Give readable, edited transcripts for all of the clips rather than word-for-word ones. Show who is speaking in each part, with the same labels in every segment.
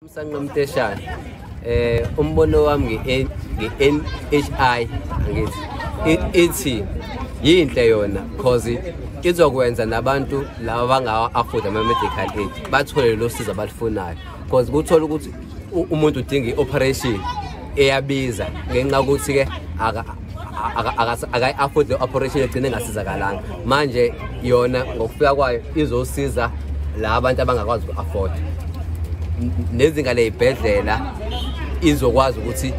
Speaker 1: Msanqamteshana, umbono wami nge-NHI angithi ithi yinhle yona cause izokwenza nabantu laba abangawa-afford ama-medical aid bathole lo sizo abalufunayo, cause kuthola ukuthi umuntu udinga i-operation eyabiza ngenxa yokuthi-ke akayi-afford le operation, egcine engasizakalanga. Manje yona ngokufika kwayo izosiza la abantu abangakwazi uku-afford, nezinga ley'bhedlela izokwazi ukuthi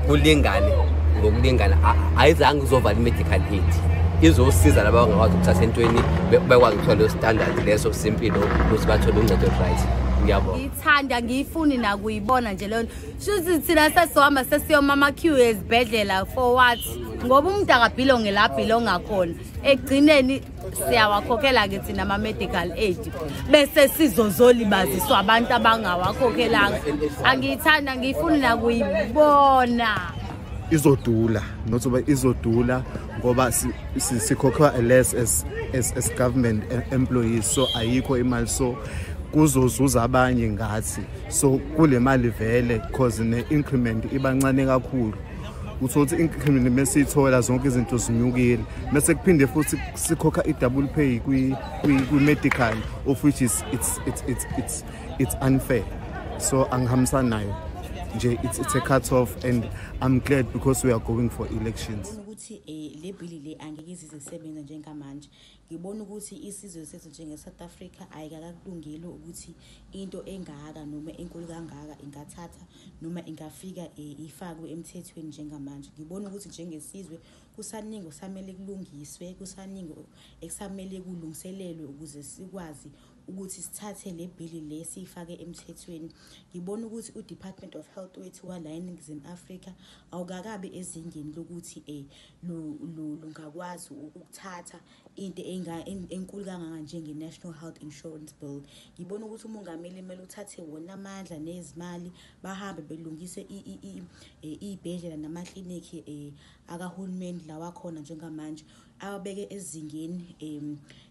Speaker 1: kulingane ngokulingana. Ayizange izovala i-medical aid, izosiza laba abangakwazi ukuthatha entweni bekwazi ukuthola leyo standard leso sempilo ukuthi bathole uncedo right. Ngiyabonga.
Speaker 2: Ngiyithanda, ngiyifuni nakuyibona nje leyo nto. Shuthi thina sesizohamba sesiyoma ama-queue ezibhedlela for what? Ngoba umuntu akabhilonge la abhilonga khona. Ekugcineni siyawakhokhela-ke thina ama-medical aid, bese sizozolibaziswa abantu abangawakhokhelanga. Angiyithandi, angiyifuni nakuyibona.
Speaker 3: Izodula, not uba izodula ngoba sikhokha less as government employees, so ayikho imali, so kuzozuza abanye ngathi. So kule mali vele, cause ne-increment ibancane kakhulu, uthola ukuthi increment mesiyithola zonke izinto zinyukile, mase kuphinde futhi sikhokha i-double pay kwi-medical, of which is it's unfair. So angihambisani nayo nje. It's a cut off and I'm glad because we are going for elections.
Speaker 4: Ngibona ukuthi le bhili le angeke izize isebenze njengamanje. Ngibona ukuthi isizwe sethu njenge-South Africa ayikakakulungeli ukuthi into engaka noma enkulu kangaka ingathatha noma ingafika ifakwe emthethweni njengamanje. Ngibona ukuthi njengesizwe kusaningi okusamele kulungiswe, kusaningi ekusamele kulungiselelwe ukuze sikwazi ukuthi sithathe le bhili le siyifake emthethweni. Ngibona ukuthi u-Department of Health wethu wala eNingizimu Afrika awukakabi ezingeni lokuthi lungakwazi ukuthatha into enkulu kangaka njenge-National Health Insurance Bill. Ngibona ukuthi umongameli kumele uthathe wona amandla nezimali, bahambe belungise iy'bhedlela namaklinikhi akahulumeni lawa akhona njengamanje, awabeke ezingeni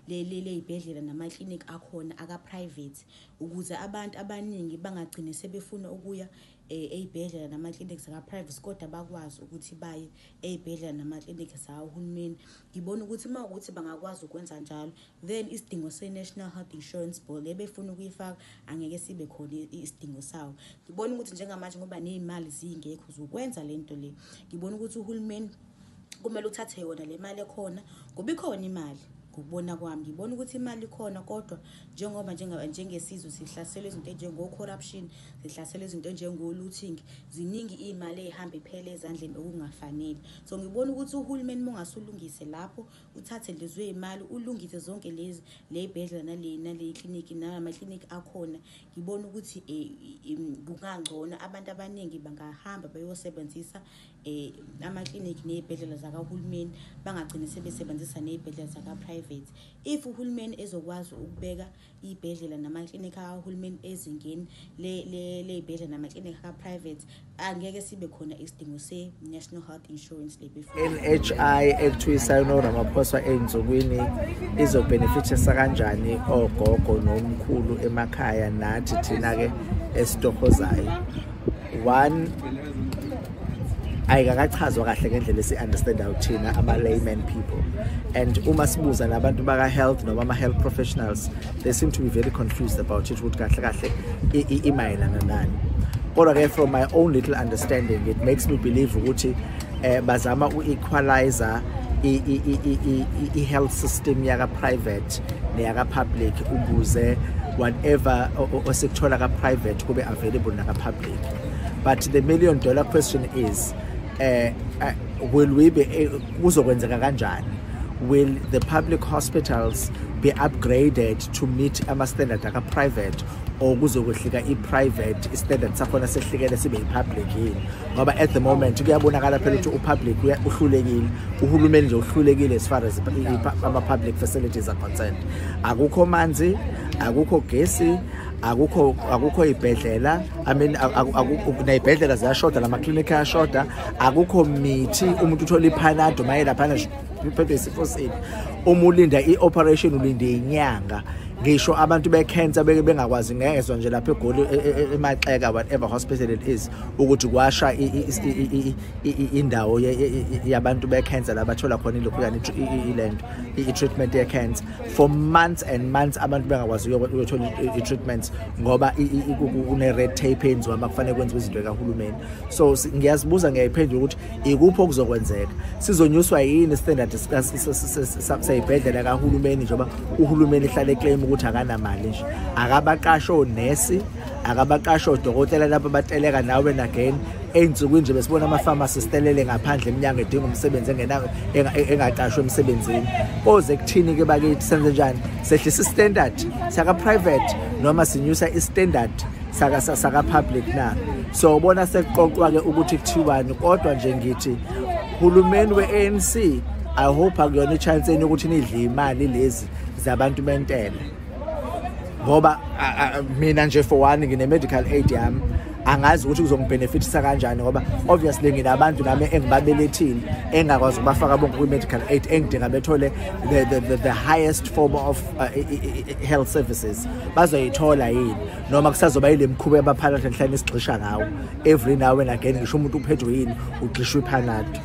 Speaker 4: ley'bhedlela namaklinikhi akhona aka-private, ukuze abantu abaningi bangagcini sebefuna ukuya ey'bhedlela namaklinikhi zaka-private, kodwa bakwazi ukuthi baye ey'bhedlela namaklinikhi zakahulumeni. Ngibona ukuthi uma kuwukuthi bangakwazi ukwenza njalo, then isidingo se-National Health Insurance Bill le befuna ukuyifaka angeke sibe khona isidingo sawo. Ngibona ukuthi njengamanje ngoba ney'mali zingekho zokwenza le nto le, ngibona ukuthi uhulumeni kumele uthathe yona le mali ekhona, ngoba ikhona imali. Ngokubona kwami ngibona ukuthi imali ikhona, kodwa njengoba njengesizwe sihlaselwe izinto ey'njengo-corruption, sihlaselwe izinto ey'njengo-looting, ziningi iy'mali ey'hamba iphele ezandleni okungafanele. So ngibona ukuthi uhulumeni uma ungase ulungise lapho, uthathe lezo y'mali ulungise zonke lezi ley'bhedlela nale klinikhi nalamaklinikhi akhona, ngibona ukuthi kungangcono abantu abaningi bangahamba beyosebenzisa amaklinikhi ney'bhedlela zakahulumeni, bangagcini sebesebenzisa ney'bhedlela zaka-private. If uhulumeni ezokwazi ukubeka iy'bhedlela namaklinikhi akahulumeni ezingeni ley'bhedlela namaklinikhi aka-private, angeke sibe khona isidingo se-National Health Insurance le before.
Speaker 5: NHI ekuthiwa isayinwe uRamaphosa ey'nsukwini izobhenefithisa kanjani ogogo nomkhulu emakhaya nathi thina-ke esitohozayo? One, ayikakachazwa kahle ngendlela esi-understandayo thina ama-layman people, and uma sibuza nabantu baka-health noma ama-health professionals, they seem to be very confused about it, ukuthi kahle kahle imayelana nani. Kodwa-ke from my own little understanding, it makes me believe ukuthi bazama u-equalizer i-health system yaka-private neyaka-public, ukuze whatever osikuthola ka-private kube available naka-public. But the million dollar question is, will we be, kuzokwenzeka kanjani? Will the public hospitals be upgraded to meet ama-standard aka-private, or kuzokwehlika i-private i-standard sakhona sehlikele sibe i-public yini? Ngoba at the moment kuyabonakala phela ukuthi u-public uhlulekile, uhulumeni nje uhlulekile as far as ama-public facilities are concerned. Akukho manzi, akukho gesi, akukho ibhedlela, I mean, ney'bhedlela ziyashoda, namaklinikhi ayashoda, akukho mithi. Umuntu uthola iPanado maye laphana uphethwe isifo sini, uma ulinda i-operation ulinde inyanga. Ngisho abantu be-cancer beke bengakwazi, ngezwa nje lapha eGoli eMaxeka, whatever hospital it is, ukuthi kwasha indawo yabantu be-cancer la bathola khona ilokhuyana ilento i-treatment ye-cancer for months and months, abantu bengakwazi ukuyothola i-treatment ngoba kune-red tape eyenziwa uma kufanele kwenziwe izinto kahulumeni. So ngiyazibuza, ngiyayiphendula ukuthi ikuphi okuzokwenzeka. Sizonyuswa yini standard seyibhedlela kahulumeni, njengoba uhulumeni ehlale eclaim ukuthi akanamali nje, akabaqashe onesi, akabaqashe odokotela lapho bateleka nawe and again ey'nsukwini nje besibona ama-pharmacist elele ngaphandle eminyango edinga umsebenzi, engaqashwe emsebenzini. Koze kuthini-ke bakithi? Senze njani? Sehlisa i-standard saka-private noma sinyusa i-standard saka-public na? So ubona sekuqoqwa-ke ukuthi kuthiwani. Kodwa nje ngithi hulumeni we-ANC, I hope akuyona i-chance yenu ukuthi nidle imali lezi zabantu bentela, ngoba mina nje for one ngine-medical aid yami, angazi ukuthi kuzongibenefitisa kanjani, ngoba obviously nginabantu nami engibabelethile engakwazi ukubafaka bonke kwi-medical aid, engidinga bethole the highest form of health services. Bazoyithola yini, noma kusazoba yile mkhuba yabaphanado enhlane esigxisha ngawo every now and again? Ngisho umuntu uphethwe yini, ugxishwa iphanado.